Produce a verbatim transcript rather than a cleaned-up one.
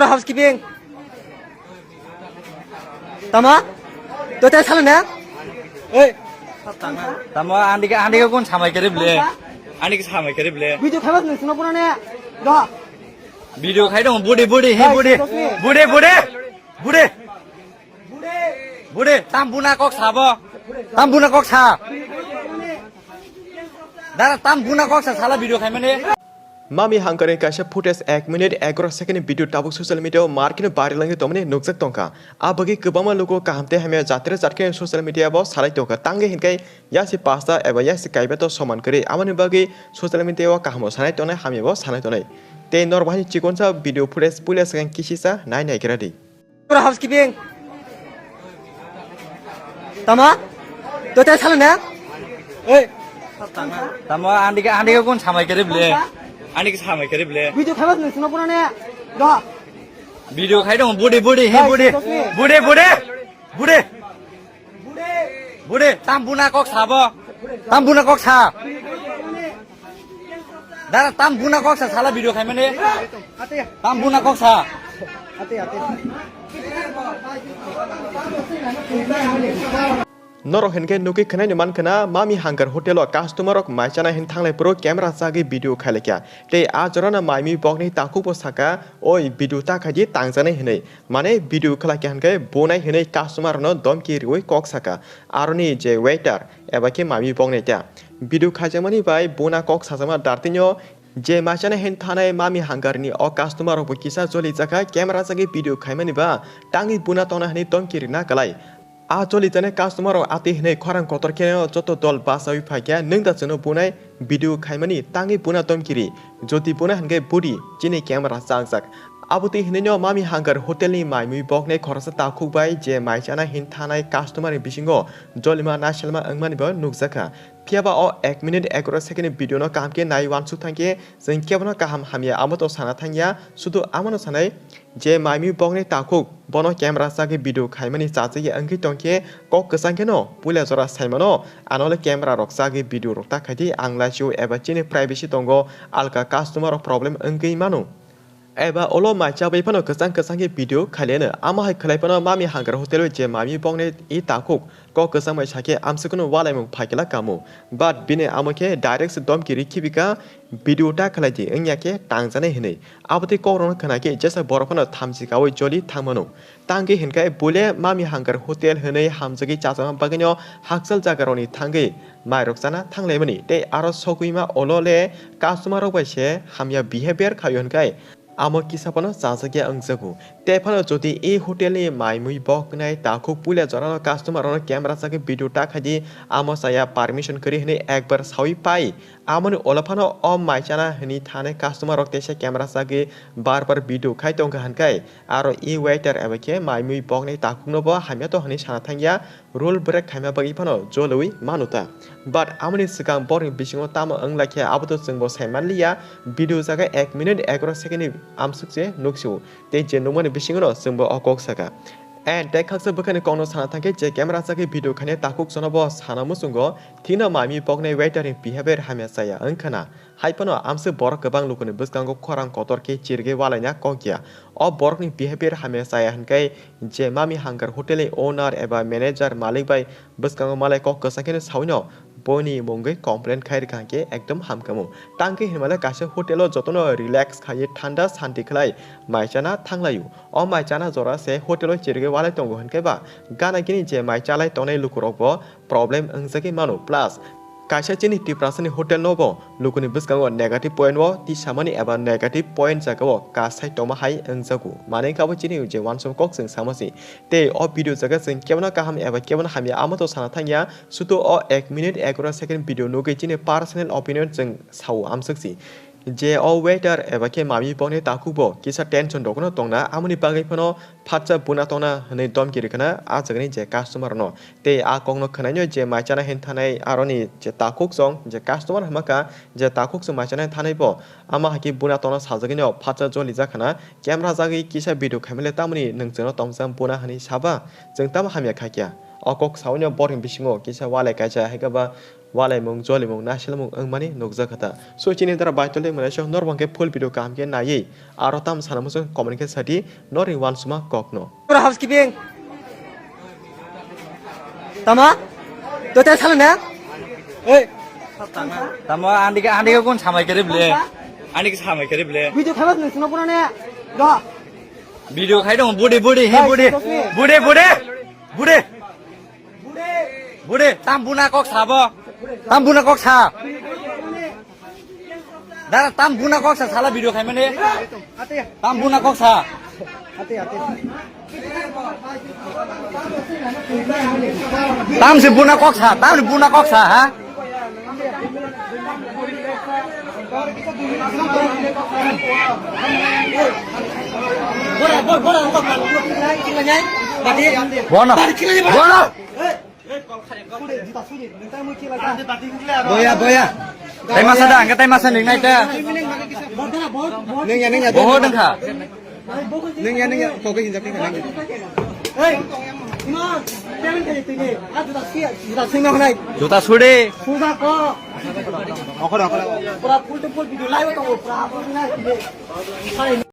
Housekeeping. Tama? To te salo na? Oi. Tamo andike andike kun samai kere ble. Andike samai kere ble. Video khaibas ni sino pura ne. Do. Video khai dong budi budi he budi. Budi budi. Budi. Budi tam buna kok sabo. Tam buna kok sa. Dara tam buna kok sa sala video khai mane. Mami Hankarni kaisa footage ek minute egaroh second ni video tabuk social media o markino viral wngwi tongmani nukjak tongkha. A bagwi kwbangma luku kaham tei hamya jatira jatkhe social media bo salai tongkha. Tangwi hinkhe yasi pasta eba yasi kaiba to soman kwrwi. Aboni bagwi social media o kaham bo sanai tongnai, hamya bo sanai tongnai. Tei norok bahai chikonsa video footage puila swkang kisisa nai naigra di. Pura housekeeping. Tama? To te salo na? Oi. Tamo andike andike kun samai kere ble. Andike samai kere ble. Video khaibas ni sino pura ne. Do. Video khai dong budi budi he budi. Budi budi. Budi. Budi tam buna kok sabo. Tam buna kok sa. Dara tam buna kok sa sala video khai mane. Tam buna kok sa. Norok hinkhe nukwi khwnai ni mankha na Mami Hangar hotel o customer rok mai chana hin thanglai phuru camera chagwi video khailaikha. Tei a jorano maimi bokni takhuk bo saka, "Oi video ta khaidi tangjanai," hinwi. Mane video khlaikha hinkhe bonai hinwi customer rokno domki riwi kok saka. Aroni je waiter eba khe maimi bokni ta video khaijakmani bai bona kok sajakma dartino je machana hin thanai Mami Hangarni o customer rokbo kisa joli jakha camera jagwi video khaimani ba tangwi buna tongna hinwi domki rina kwlai. A joli janai customer rok atwi hinwi khorang kotor khe joto dol basawi phaikha nwng da chwngno bunai video khaimani tangwi buna domki ri jodi buna hinkhe budi chini camera chakjak. Abotwi hinwino Mami Hangar hotelni maimui boknai khoroksa takhuk bai je mai chana hin thanai customer ni bisingo jolima naiselma wngmani bo nukjakha. Phiyaba o ek minute egaroh second ni video no kaham khe nai uansuk thangkhe chwng kebono kaham hamya amo to sana thangya, sudu amono sanai je maimui boknai takhuk bono camera chagwi video khaimani chachagya wngwi tongkhe kok kwchang kheno puila jora saimano, anole camera rok chagwi video rok ta khaidi ang laisio eba chini privacy tongo alka customer rok problem wngwi mano. Eba ulo mai chabai phano kwchang kwchang khe video khaileno. Amo hai khlai phano Mami Hangar hotel o je maimi boknai i takhuk kok kwchang bai sakhe amsukno walaimung phaikla kamo. But bini amo khe direct se domki ri khibika video ta khlai di wngya khe tangjanai hinwi. Abotwi kokrokno khna khe jesa borok phano thamchi kaui joli thangmano. Tangwi hinkhe bule Mami Hangar hotel hinwi hamjagwi chachama bagwino hakchal jagarokni thangwi mairok chana thanglaimani. Tei aro sogwima ulo le customer rok bai se hamya behavior khaio hinkhai amo kisa phano chajakya wngjago. Tei phano jodi e hotel ni maimui boknai takhuk puila jorano customer rokno camera chagwi video ta khaidi amo chaya permission kwrwi hinwi ekbar saui pai. Amoni ulo phano o mai chana hinwi thanai customer rok teisa camera chagwi bar bar video khai tongkha hinkhai aro e waiter eba khe maimui boknai takhukno bo hamya to hinwi sana thangya. Rule break khaima bagwi phano jolwi manu ta. But amoni swkang borokni bisingo tamo wnglaikha abo to chwngbo saimanliya, video jaga ek minute egaroh second ni amsuk se nuksio. Tei je nukmani bisingono chwngbo o kok saka. And tei khaksa bwkhani kokno sana thangkhe je camera chagwi video khainai takhuk jono bo sana muchungo thikno maimi boknai waiter ni behavior hamya chaya wngkhana. Hai phano amsuk borok kwbang lukuni bwskango khorang kotor khe chirigwi walaina kok ya. O borokni behavior hamya chaya hinkhai je Mami Hangar hotel ni owner eba manager malik bai bwskango malai kok kwchang kheno sawino boini mungwi complain khai rwkha hinkhe ekdom hamkhamu. Tangkhe hinmale kaisa hotel o jotono relax khaiwi thanda santi khlai mai chana thanglaio. O mai chana jora se hotel o chirigwi walai tongo hinkhe ba gana gini je mai chalai tongnai lukurokbo problem wngjagwi mano. Plus kaisa chini Tiprasani hotel no bo lukuni bwskango negative point o tisamani eba negative point jaga o kasai tongma hai wngjago. Manwi khe abo chini je uansukmung kok chwng sama se. Tei o video jaga chwng kebono kaham eba kebono hamya amo to sana thangya, sudu o ek minute egaroh second video nugwi chini personal opinion chwng sao amsuk si. Je o waiter eba khe mami bokni takhuk bo kisa tension rokno tongna, amoni bagwi phano phatsa buna tongna hwnwi domki rwkhana a jagani je customer no. Tei a kokno khwnaino je mai chana hin thanai aroni je takhuk chwng je customer hwnma kha, je takhuk chwng mai chana hin thanai bo ama hai khe buna tongna sajagwino phatsa joli jakhana camera jagwi kisa video khaimale tamoni nwng chwngno tongsa buna hwnwi saba chwng tamo hamya khaikya. O kok saui no borokni bisingo kisa walai kaisa hai khe ba walaimung, jolimung, naisilmung wngmani nukjakha ta. So chini dara baitolwi mwnai so norok bangkhe full video kaham khe naiwi aro tam sana muchung comment khe sadi norni wansuma kokno. Pura housekeeping. Tama? Total salo na? Ei. Tamo andi ke, andi ke kun samai kere ble. Andi ke samai kere ble. Video khamas nung sino pura ne. Do. Video khai dong, budi, budi, he, budi. Budi, budi. Budi. Budi, tam buna kok sabo. Tam buna kok sa. Dara, tam buna kok sa, sala video khai mane. Tam buna kok sa. Tam si buna kok sa, tam si buna kok sa, ha? Bono, bono. Boya, boya. Tai masa da, angke tai masa ning nai ta. Neng ya, neng ya. Boho dengkha. Neng ya, neng ya. Kau ke hinjak neng ya. Juta sudi. Okhor, okhor. Pura full to full video live to pura.